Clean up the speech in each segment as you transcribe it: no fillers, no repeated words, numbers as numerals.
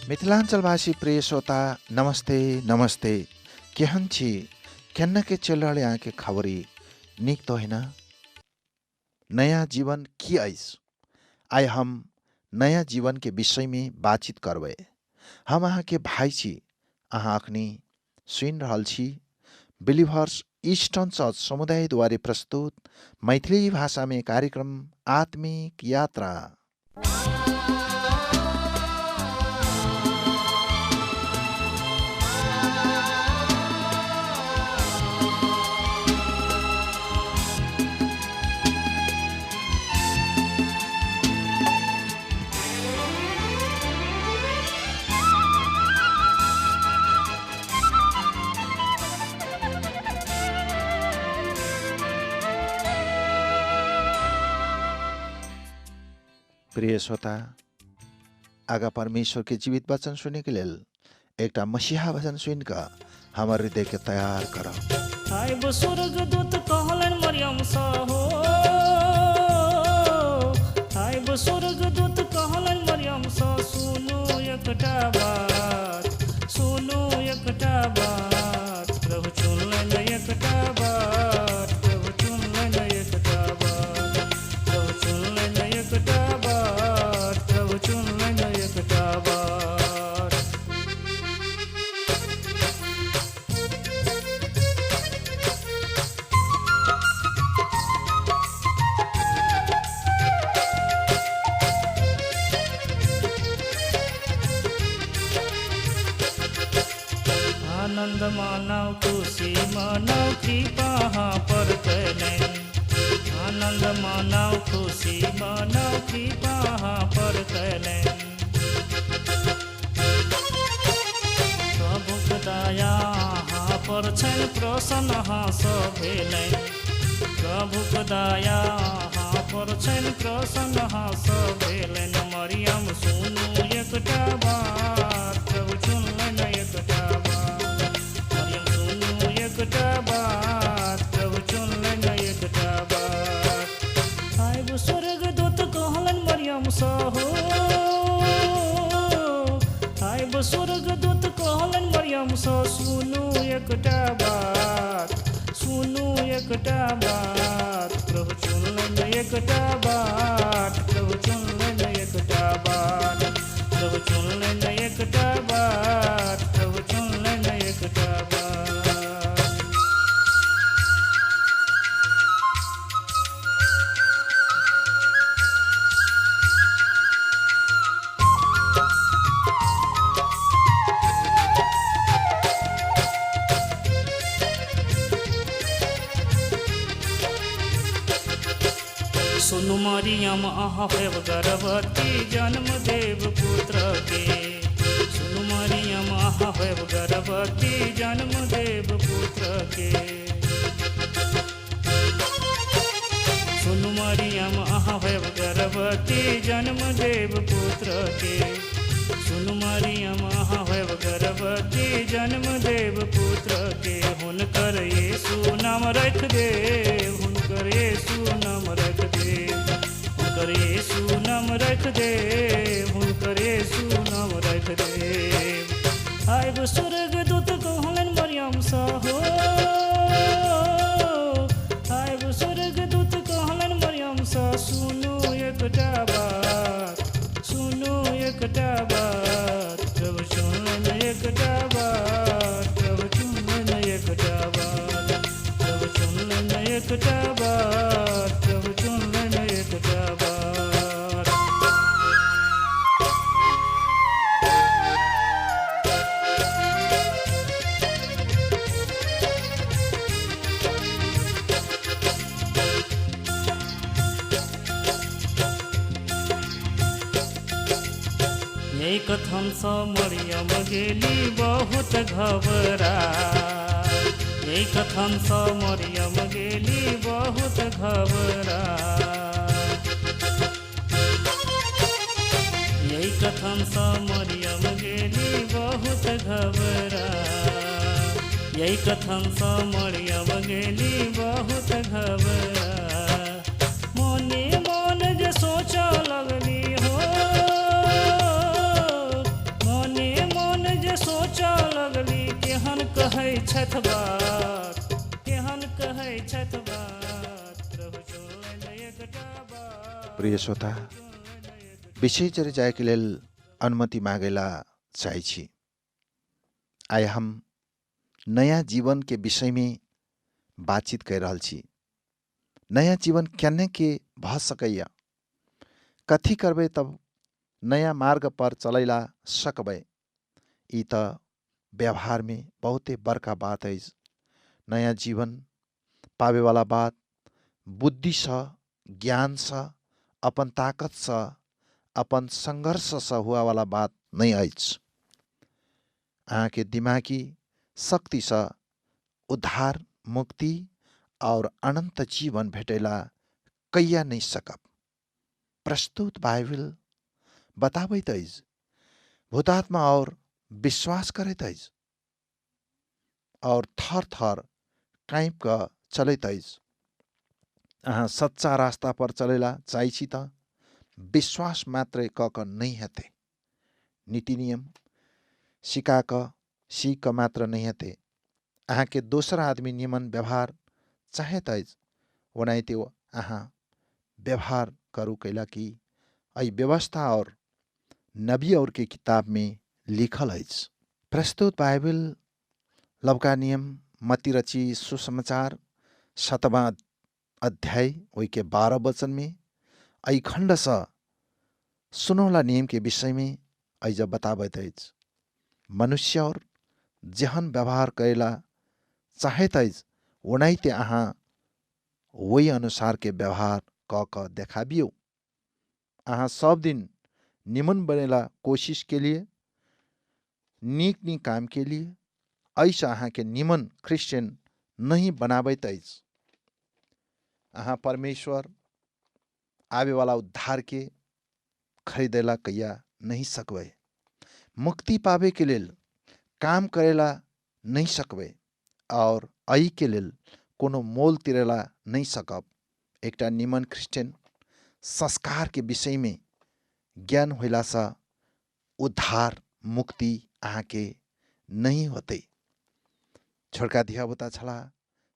मिथिलाञ्चलवासी प्रिय श्रोता नमस्ते नमस्ते। केहन छी? केन्ना के चलि रहल अहाँके खबरी? नीक तो है ना? नया जीवन की अछि? आइ हम नया जीवन के विषय में बातचीत करबै। हम अहाँके भाइ छी। अहाँ अखनी सुनि रहल छी बिलिभर्स ईस्टर्न चर्च समुदाय द्वारे प्रस्तुत मैथिली भाषा में कार्यक्रम आत्मिक यात्रा। प्रिय श्रोता, आगा परमेश्वर के जीवित वचन सुने के लेल एकटा मसीहा भजन सुनि कऽ हमर हृदय के तैयार करब। आइब स्वर्गदूत कहलनि मरियम सँ हो, आइब स्वर्गदूत कहलनि मरियम सँ, सुनू एकटा बात, सुनू एकटा बात, प्रभु चुनलनि एकटा बात, प्रभु चुनलनि एकटा बात, प्रभु चुनलनि एकटा बात, प्रभु चुनलनि एकटा बात। आनंद मानव खुशी मानव कृपा पर कयलनि, आनंद मानव खुशी मानव कृपा पर कयलनि, प्रभुक दया अहाँ पर छनि प्रसन्न अहाँसँ भेलनि, प्रभुक दया अहाँ पर छनि प्रसन्न अहाँसँ भेलनि। मरियम सुनू एकटा बात, प्रभु चुनलनि एकटा बात, मरियम सुनू एकटा बात, प्रभु चुनलनि एकटा बात। आइब स्वर्गदूत कहलनि मरियम सँ हो, आइब स्वर्गदूत कहलनि मरियम सँ, सुनू एकटा बात, सुनू एकटा बात, प्रभु चुनलनि एकटा बात, प्रभु चुनलनि एकटा बात, प्रभु चुनलनि एकटा बात, प्रभु चुनलनि एकटा बात। सुनु मरियम अहाँ होयब गर्भवती, जन्म देव पुत्र के, सुनु मरियम अहाँ होयब गर्भवती, जन्म देव पुत्र के, सुनु मरियम अहाँ होयब गर्भवती, जन्म देव पुत्र के, सुनु मरियम अहाँ होयब गर्भवती, जन्म देव पुत्र के, हुनकर यीशु नाम रख देव, हुनकर यीशु नाम रख देव, हुनकर यीशु नाम रख देव, हुनकर यीशु नाम रख देव। आइब स्वर्गदूत कहलनि मरियम सँ हो, आइब स्वर्गदूत कहलनि मरियम सँ, सुनू एकटा बात, सुनू एकटा बात, प्रभु चुनलनि एकटा बात, प्रभु चुनलनि एकटा बात, प्रभु चुनलनि एकटा बात, प्रभु चुनलनि एकटा बात। एहि कथनसँ मरियम गेली बहुत घबरा, एहि कथनसँ मरियम गेली बहुत घबरा, एहि कथनसँ मरियम गेली बहुत घबरा, एहि कथनसँ मरियम गेली बहुत घबरा। मोने मोन जे सोचऽ लगली हो, मोने प्रिय श्रोता, विषय चले जायके लेल अनुमति मागेला चाहै छी। आइ हम नयाँ जीवन के विषय में बातचीत कर रहल छी। नयाँ जीवन केने के भ सकैया, कथी करबै तब नयाँ मार्ग पर चलैला सकबै, ई त व्यवहार में बहुते बड़का बात अछि। नयाँ जीवन पाबेवाला बात बुद्धिसँ, ज्ञानसँ, अपन ताकतसँ, अपन सङ्घर्षसँ हुआवाला बात नहि अछि। अहाँके दिमागी शक्तिसँ उद्धार, मुक्ति और अनन्त जीवन भेटैला कैया नहि सकब। प्रस्तुत बाइबल बताबैत अछि, भूतात्मा और विश्वास करैत अछि और थर थर काँपि कऽ चलैत अछि। अहाँ सच्चा रास्ता पर चलैला चाहै छी त विश्वास मात्रै कऽ कऽ नहि हेतै। नीति नियम सिका कऽ सीख कऽ मात्र नहि हेतै। अहाँके दोसर आदमी निमन व्यवहार चाहैत अछि ओनाहिते अहाँ व्यवहार करू, कैला कि एहि व्यवस्था और नबी और के किताब में लिखल अछि। प्रस्तुत बाइबल लवका नियम मत्ती रची सुसमाचार 7वां अध्याय ओहिके 12 वचन में एहि खण्डसँ सुनौला नियम के विषय में एहि बताबैत अछि। मनुष्य और जेहन व्यवहार करेला चाहैत अछि ओनाहिते अहाँ ओहि अनुसार के व्यवहार कऽ कऽ देखाबियौ। अहाँ सब दिन निमन बनेला कोशिश के लिए, नीक नीक काम के लिए, एहिसँ अहाँके निमन क्रिश्चियन नहि बनाबैत अछि। अहाँ परमेश्वर आबेवाला उद्धार के खरीदेला कैया नहीं सकबै। मुक्ति पाबे के लेल काम करेला नहीं सकबै और एहि के लेल कोनो मोल तिरेला नहीं सकब। एकटा निमन क्रिश्चियन संस्कार के विषय में ज्ञान होइलासँ उद्धार मुक्ति अहाँके नहीं होतै। छोटका धियापुता छला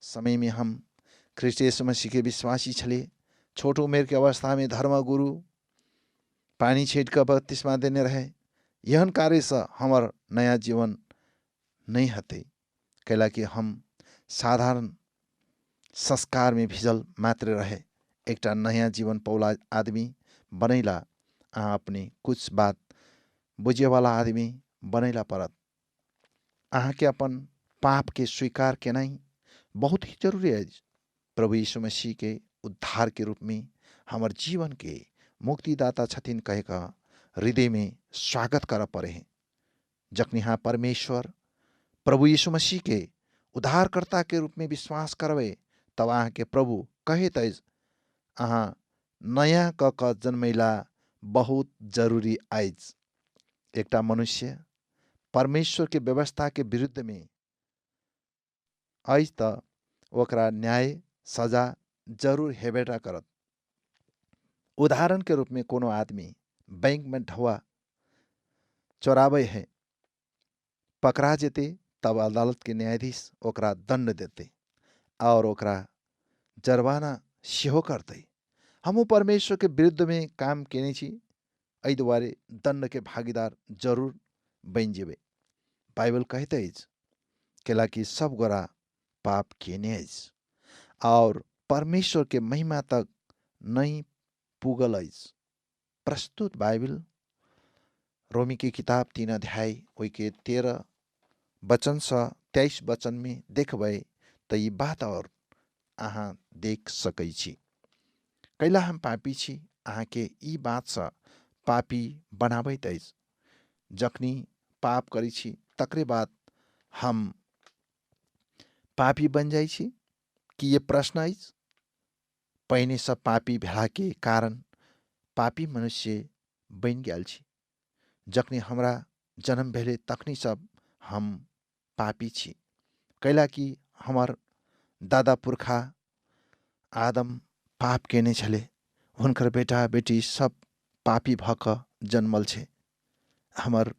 समय में हम ख्रिस्ट येशू मसीह के विश्वासी छले। छोट उमेर के अवस्था में धर्मगुरु पानी छेट कऽ बपतिस्मा देने रहे। एहन कार्यसँ हमर नयाँ जीवन नहीं हेतै, कैला कि हम साधारण संस्कार में भिजल मात्र रहे। एकटा नयाँ जीवन पौला आदमी बनैला अहाँ अपने कुछ बात बुझेवाला आदमी बनैला पड़त। अहाँके अपन पाप के स्वीकार केनाइ बहुत ही जरूरी अछि। प्रभु यीशु मसीह के उद्धार के रूप में हमर जीवन के मुक्तिदाता छथिन कह कऽ हृदय में स्वागत करऽ पड़े हैं। जखनी अहाँ परमेश्वर प्रभु यीशु मसीह के उद्धारकर्ता के रूप में विश्वास करबै तब अहाँके प्रभु कहैत अछि अहाँ नयाँ कऽ कऽ जन्मैला बहुत जरूरी अछि। एकटा मनुष्य परमेश्वर के व्यवस्था के विरुद्ध में अछि तऽ ओकरा न्याय सजा जरूर हेबेटा करत। उदाहरण के रूप में कोनो आदमी बैंक में ढौआ चोराबै है, पकड़ा जेतै तब अदालत के न्यायाधीश ओकरा दंड देतै और ओकरा जर्वाना सेहो करतै। हमहूँ परमेश्वर के विरुद्ध में काम केने छी, एहि दुआरे दंड के भागीदार जरूर बनि जेबै। बाइबल कहैत अछि कैला कि सब गोरा पाप केने अछि और परमेश्वर के महिमा तक नहीं पुगल अछि। प्रस्तुत बाइबल रोमी के किताब 3 अध्याय ओहिके 13 वचनसँ 23 वचन में देखबै तऽ ई बात और अहाँ देख सकै छी। कैला हम पापी छी, अहाँके ई बातसँ पापी बनाबैत अछि। जखनी पाप करै छी तकरे बाद हम पापी बनि जाइ छी कि ये प्रश्न अछि। पहिनेसँ पापी भेलाके कारण पापी मनुष्य बनि गेल छी। जखनी हमरा जन्म भेलै तखनी सब हम पापी छी, कैला कि हमर दादा पुर्खा आदम पाप केने छलै, हुनकर बेटा बेटी सब पापी भऽ कऽ जन्मल छै। हमर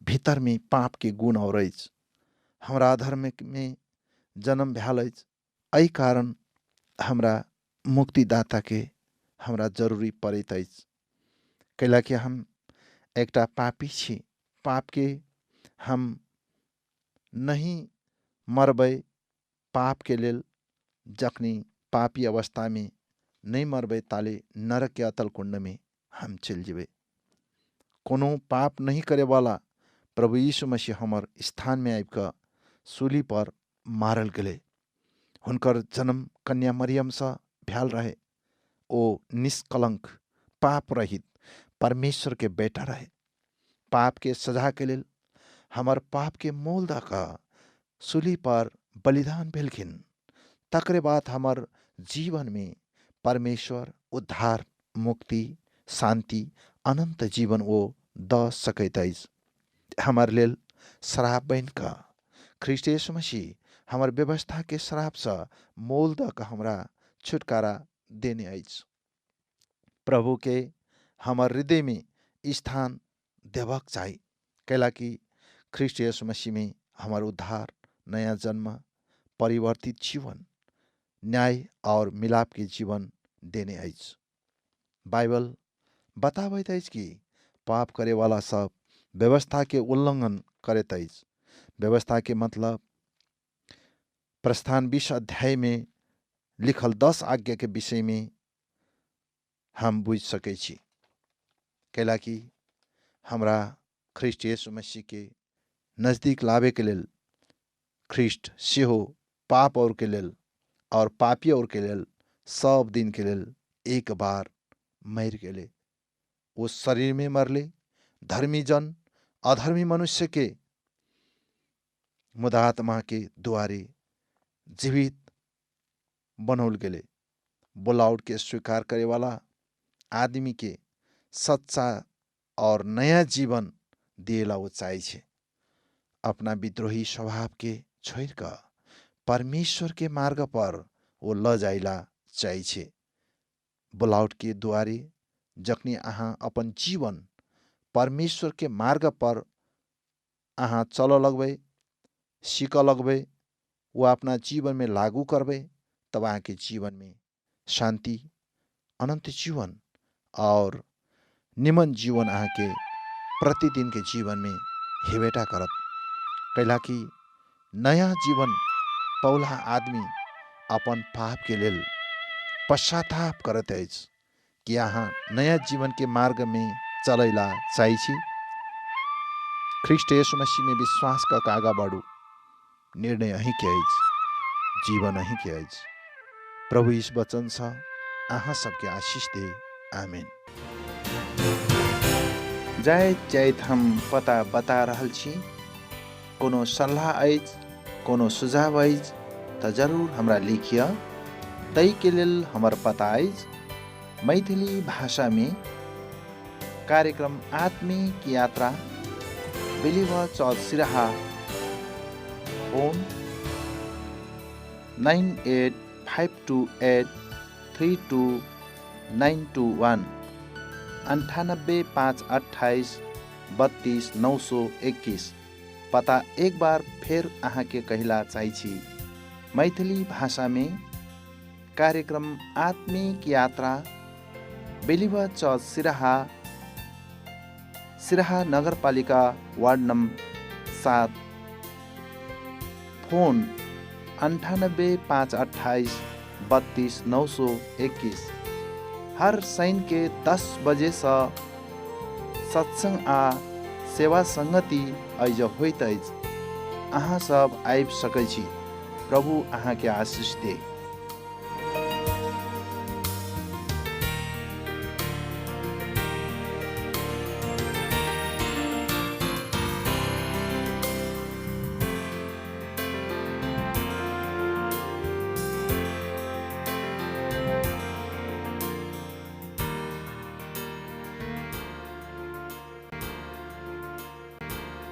भीतरमे पापके गुण और अछि, हमरा अधर्ममे जन्म भेल अछि। एहि कारण हमरा मुक्तिदाताके हमरा जरूरी पड़ैत अछि, कैलाकि हम एकटा पापी छी। पापके हम नहि मरबै, पापके लेल जखनी पापी अवस्थामे नहि मरबै ताले नरकके अतल कुण्डमे हम चलि जेबै। कोनो पाप नहि करैवला प्रभु यीशु मसीह हमर स्थानमे आबि कऽ सूली पर मारल गेलै। हुनकर जन्म कन्या मरियमसँ भेल रहै। ओ निष्कलङ्क पाप रहित परमेश्वरके बेटा रहे। पापके सजाके लेल हमर पापके मोल दऽ कऽ सूली पर बलिदान भेलखिन। तकरे बाद हमर जीवनमे परमेश्वर उद्धार, मुक्ति, शान्ति, अनन्त जीवन ओ दऽ सकैत अछि। हमर लेल श्राप बनि कऽ ख्रीष्ट येशू मसीह हमर व्यवस्थाके श्रापसँ मोल दऽ कऽ हमरा छुटकारा देने अछि। प्रभुके हमर हृदयमे स्थान देबक चाही, कैलाकि ख्रीष्ट येशू मसीहमे हमर उद्धार, नयाँ जन्म, परिवर्तित जीवन, न्याय और मिलापके जीवन देने अछि। बाइबल बताबैत अछि कि पाप करेवाला सब व्यवस्थाके उल्लङ्घन करैत अछि। व्यवस्थाके मतलब प्रस्थान 20 अध्यायमे लिखल 10 आज्ञाके विषयमे हम बुझि सकै छी, कैलाकि हमरा ख्रीष्ट येशू मसीहके नजदीक लाबैके लेल ख्रीष्ट सेहो पाप औरके लेल और पापी औरके लेल सब दिनके लेल एक बार मरि गेलै। ओ शरीरमे मरले, धर्मी जन अधर्मी मनुष्यके मुदा आत्माके द्वारे जीवित बनौल गेलै। बोलावटके स्वीकार करेवाला आदमीके सच्चा और नयाँ जीवन दिएला ओ चाहै छै। अपना विद्रोही स्वभावके छोड़ि कऽ परमेश्वरके मार्ग पर ओ लऽ जाइला चाहै छै। बोलावटके द्वारे जखनी अहाँ अपन जीवन परमेश्वरके मार्ग पर अहाँ चलऽ लगबै, सीखऽ लगबै, ओ अपना जीवनमे लागू करबै, तब अहाँके जीवनमे शान्ति, अनन्त जीवन और निमन जीवन अहाँके प्रतिदिनके जीवनमे हेबेटा करत। कैलाकि नयाँ जीवन पौला आदमी अपन पापके लेल पश्चाताप करैत अछि। कि अहाँ नयाँ जीवनके मार्गमे चलैला चाहै छी? ख्रीष्ट येशू मसीहमे विश्वास कऽ कऽ आगाँ बढू। निर्णय अहीँके अछि, जीवन अहीँके अछि। प्रभु यस वचनसँ अहाँ सबके आशिष दे। आमेन। जाइत जाइत हम पता बता रहल छी। कोनो सल्लाह अछि, कोनो सुझाव अछि तऽ जरूर हमरा लिखिअ। ताहिके लेल हमर पता अछि मैथिली भाषामे कार्यक्रम आत्मिक यात्रा, believer church Siraha, phone 9852832921, 98 5 28 32 921। पता एक बार फेर अहाँके कहिला चाहै छी, मैथिली भाषामे कार्यक्रम आत्मिक यात्रा, बेलिवर चर्च सिराहा, सिराहा नगरपालिका वार्ड नम्बर 7, फोन 98 5 28 32 921। हर शनिके 10 बजेसँ सत्सङ्ग आ सेवा सङ्गति एहिज होइत अछि। अहाँ सब आबि सकै छी। प्रभु अहाँके आशिष दे।